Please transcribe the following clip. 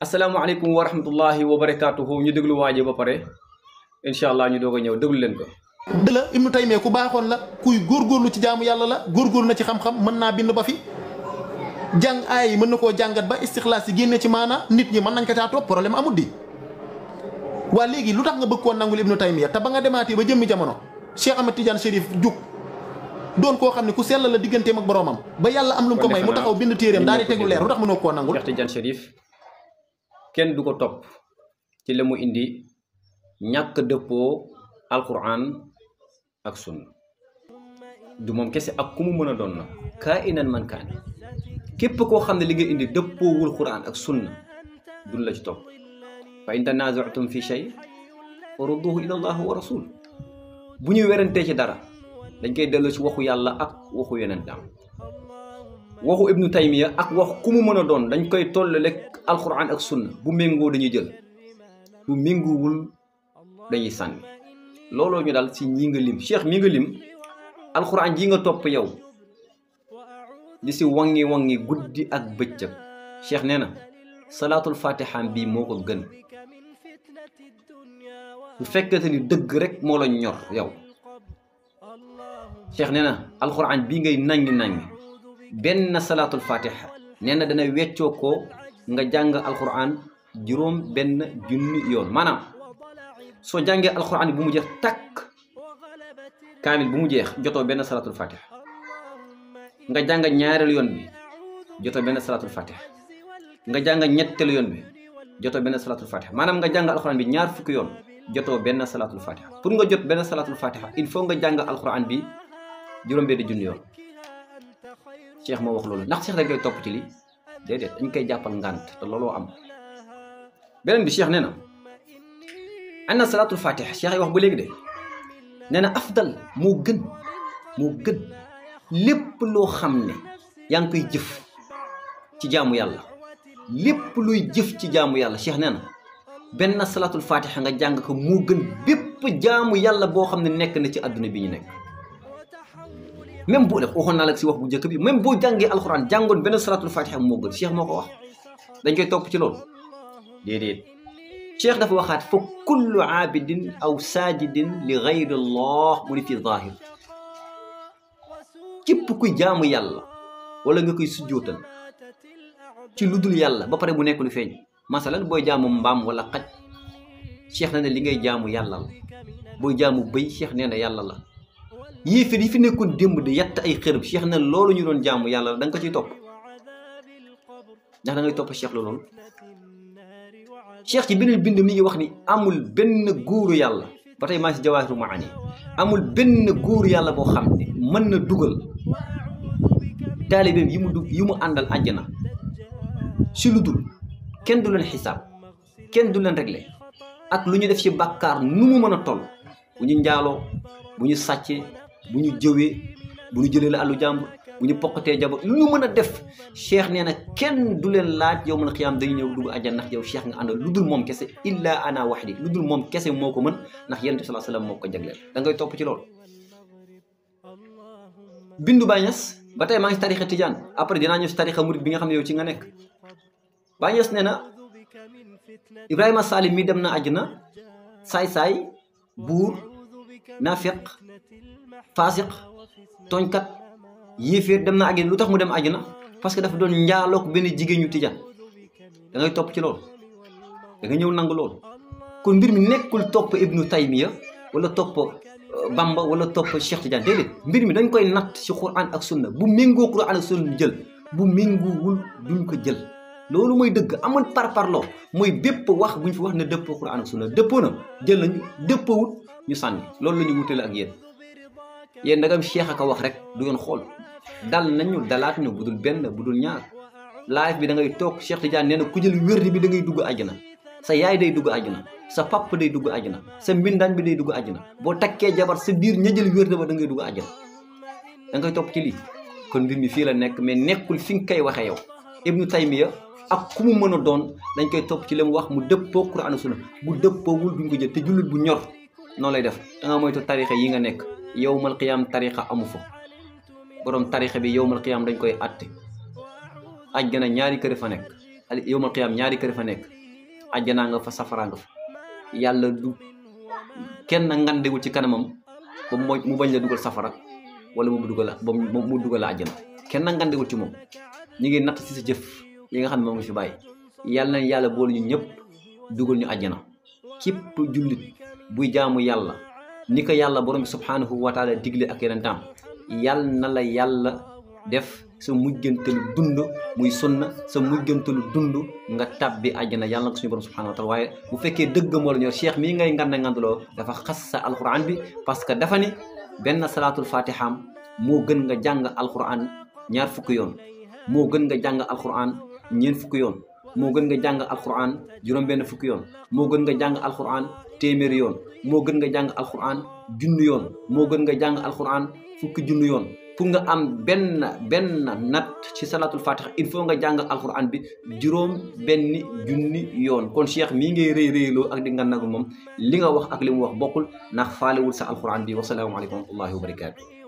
asalaamaaleykum wa rahmatullahi wa barakaatuhu ñu déglu waaje ba pare incha allah ñu doog a ñëw déglu leen ko. dëgg la Ibnu Taymiya ku baaxoon la kuy góorgóorlu ci jaamu yàlla la góorgóorlu na ci xam-xam mën naa bind ba fi jàng aay yi mën na koo jàngat ba istixlaas yi génne ci maana nit ñi mën nañ ko caa topp problème amul di. waa léegi lu tax nga bëgg koo nangul Ibnu Taymiya te ba nga demaatee ba jëmmi jamono Cheikh Ahmed Tidiane Chérif jug doon koo xam ne ku sell la digganteem ak boroomam ba yàlla am lu mu ko may mu taxaw bind téeréem daal di tegu leer lu tax mënoo koo nangul. Cheikh Tidiane Chérif kenn du ko topp ci la mu indi ñàkk dëppoo alquran ak sunna du moom kese ak ku mu mën a doon na kaa inan man kaane képp koo xam ne li nga indi dëppoowul quran ak sunna duñ la ci topp fa in tanazatum fi shay farudduhu ila allah wa rasul bu ñu werantee ci dara dañ koy delloo ci waxu yàlla ak waxu yonentam waxu Ibnu Taymiya ak wax ku mu mën a doon dañ koy tollale alquran ak sunna bu méngoo dañuy jël bu méngoowul dañuy sànni looloo ñu daal si ñi nga lim cheikh mi nga lim alquran ji nga topp yow di si wangi guddi ak bëccëg cheikh nee na salaatul fatiha bii moo ko gën bu fekkete ni dëgg rek moo la ñor yow cheikh nee na alquran bii ngay nangi benn salaatul fatiha nee na dana weccoo ko nga jàng alquran juróom benn junni yoon maanaam soo jàngee alquran bu mu jeex takk kaamil bu mu jeex jotoo benn salaatul fatiha nga jàng ñaareelu yoon bi jotoo benn salaatul fatiha nga jàng ñetteelu yoon bi jotoo benn salaatul fatiha maanaam nga jàng alquran bi ñaar fukki yoon jotoo benn salaatul fatiha pour nga jot benn salaatul fatiha il faut nga jàng alquran bi juróom benn junni yoon cheikh moo wax loolu ndax cheikh dañ koy topp ci li déedéet dañ koy jàppal ngànt te looloo am beneen bi cheikh nee na anna salaatul fatiha cheikh ay wax ba léegi de nee na afdal moo gën lépp loo xam ne yaa ngi koy jëf ci jaamu yàlla lépp luy jëf ci jaamu yàlla cheikh nee na benn salaatul fatiha nga jàng ko moo gën bépp jaamu yàlla boo xam ne nekk na ci àdduna bi ñu nekk même boo def waxoon naa la si wax bu njëkk bi même boo jàngee alxuraan jàngoon benn salaatul fatiha moo gën cheikh moo ko wax dañ koy topp ci loolu déedéet cheikh dafa waxaat fa kullu aabidin aw saajidin li gayri allah mu ni fi zahir képp kuy jaamu yàlla wala nga koy sujjootal ci lu dul yàlla ba pare bu nekk lu feeñ masalan booy jaamu mbaam wala xaj cheikh nee na li ngay jaamu yàlla la booy jaamu bëy cheikh nee na yàlla la yéefar yi fi nekkoon démb di yatt ay xërëb cheikh na loolu ñu doon jaamu yàlla da nga ko ciy topp ndax da ngay topp cheikh la loolu cheikh ci beneen bind mi ngi wax ni amul benn góoru yàlla ba tey maa si jawaahiru maani amul benn góoru yàlla boo xam ne mën na dugal taalibeem yi mu àndal àjjana si lu dul kenn du leen xisaab kenn du leen réglé ak lu ñu def ci bàkkaar nu mu mën a toll bu ñu njaaloo bu ñu sàccee bu ñu jëwee bu ñu jëlee la àllu jàmbur bu ñu poqatee jabar lu ñu mën a def cheikh nee na kenn du leen laaj yow mën xiyaam dañu ñëw dugg àjjana ndax yow cheikh nga àndal lu dul moom kese illa ana wahdi lu dul moom kese moo ko mën ndax yonent bi sallallahu alayhi wasallam moo ko jagleel da ngay topp ci loolu bindu Baay Ñas ba tey maa ngi si tarixa tijaan après dinaa ñëw si tarixa murid bi nga xam ne yow ci nga nekk Baay Ñas nee na Ibrahima Salim mi dem na àjjana saay-saay buur naafiq faasiq tooñkat yéeféer dem na àjjana lu tax mu dem àjjana parce que dafa doon njaaloog benn jigéen ñu tijaan da ngay topp ci loolu da nga ñëw nangu loolu kon mbir mi nekkul topp Ibnu Taymiya wala topp Bamba wala topp Cheikh Tidiane déedéet mbir mi dañ koy natt ci Quran ak sunna bu méngoo Quran ak sunna ñu jël bu méngoowul duñ ko jël loolu mooy dëgg amul parparloo mooy bépp wax bu ñu fi wax ne dëppoo Quran ak sunna dëppoo na jël nañu dëppoowut ñu sànni loolu la ñu wutale ak yéen ndagam cheikh aka wax rek du ngeen xool dal nañu dalaat ñu budul benn budul ñaar live bi da ngay toog Cheikh Tidiane nee na ku jël wérdi bi da ngay dugg àjjana sa yaay day dugg àjjana sa papa day dugg àjjana sa mbindaan bi day dugg àjjana boo takkee jabar sa biir ña jël wérdi ba da ngay dugg àjjana da ngay topp ci lii kon mbir mi fii la nekk mais nekkul fi nga koy waxee yow Ibnu Taymiya ak ku mu mën a doon dañ koy topp ci li mu wax mu dëppoo Quran sunna bu dëppoowul duñ ko jël te jullit bu ñor noonu lay def da nga moytu tarixa yi nga nekk yowmal qiyaam tarixa amu fa borom tarixa bi yowmal qiyaam dañ koy atte ajjana ñaari kër fa nekk yawmal qiyaam ñaari kër fa nekk àjjanaa nga fa safaraa nga fa yàlla du kenn ngandewul ci kanamam ba mu bañ la dugal safara wala mu dugal la àjjana kenn ngandewul ci moom ñu ngi natt ci sa jëf yi nga xam ne moom nga fi bàyyi yàlla na yàlla boolu ñu ñëpp dugal ñu àjjana képp jullit buy jaamu yàlla ni ko yàlla borom bi subhanahu wa taala digle ak yonentam yàlla na la yàlla def sa mujjantalu dund muy sunna sa mujjantalu dund nga tabbi àjjana yàlla na ko suñu borom subhanahu wa taala waaye bu fekkee dëgg moo la ñor cheikh mii ngay ngandaloo dafa xas sa alquran bi parce que dafa ni benn salaatul fatiham moo gën nga jàng alquran ñaar fukki yoon moo gën nga jàng alquran ñeent fukki yoon moo gën nga jàng alquran juróom-benn fukki yoon moo gën nga jàng alquran téeméeri yoon moo gën nga jàng alquran junni yoon moo gën nga jàng alquran fukki junni yoon pour nga am benn nat ci salatul fatiha il faut nga jàng alquran bi juróom benn junni yoon kon cheikh mii ngay réyloo ak di nga nag moom li nga wax ak li mu wax bokkul ndax faalewul sa alquran bi wasalaamu aleykum wa rahmatullahi wa barakatu